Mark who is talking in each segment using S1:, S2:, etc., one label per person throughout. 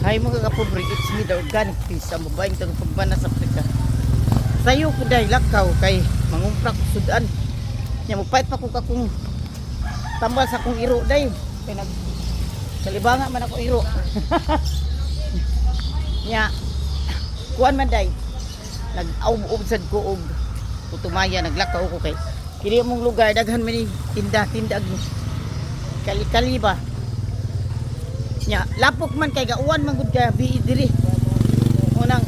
S1: Hi, mga kapobre, it's me, the Organic Peace, ang babaeng tagapagbana sa Afrika. Sayo ko dahil lakaw kay mangumpra ko sudan. Nya magpait pa ko kakong tambal sa akong iro day. Kay nag kalibanga man ako iro. Nya kuan man day. Nag-aub-ub sad ko og putumaya, naglakaw ko kay kini mong lugar daghan man ni tinda-tinda kali-kali ba. Nya, lapok man kay gauwan man gud gabi diri. Unang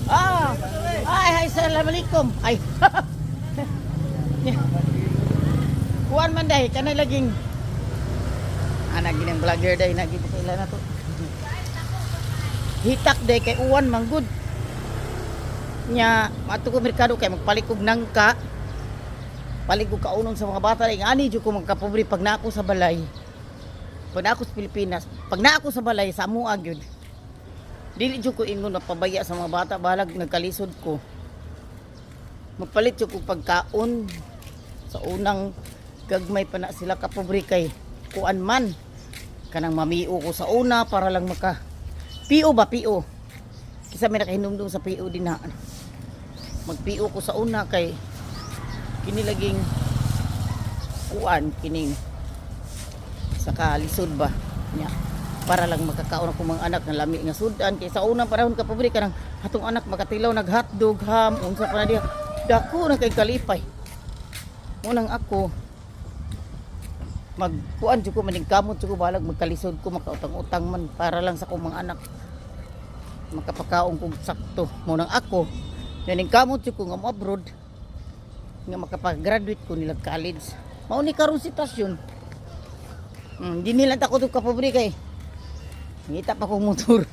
S1: ah, ay, hi, assalamualaikum. Ay. Nya. Kuan man dahi kanay laging ana ginang vlogger day nagi pa ila na to. Hitak day kay uwan man gud. Nya, maadto ko merkado kay magpalit kog nangka. Palit kog kaunon sa mga bata day. Ani jud ko, magkapobre, pag na ako sa balay. Pag na ako sa Pilipinas, pag na ako sa balay sa amoa gyud. Dili jud ko ingon mapabaya sa mga bata balag nagkalisod ko. Magpalit jud ko pagkaon sa unang gagmay pa na sila, kapobre, kay kuan man kanang mamio ko sa una para lang maka PO ba, PO kisa may nakahinumdum sa PO din na mag PO ko sa una kay kini laging kuan kining sa kalisod ba nya para lang makakaon ako mga anak ng lami nga sudan kay sa unang panahon, kapobre, kanang atong anak makatilaw nag hotdog, ham, unsa pa na diha, dako na kay kalipay. Unang ako magkuan jud ko, maningkamot jud ko balag magkalisod ko, makautang-utang man para lang sa akong mga anak makapakaon kog sakto. Munang ako naningkamot jud ko nga mo abroad nga makapag-graduate ko nila college. Mao ni karon sitwasyon. Di nila takot og kapobre kay ngita pa kong motor.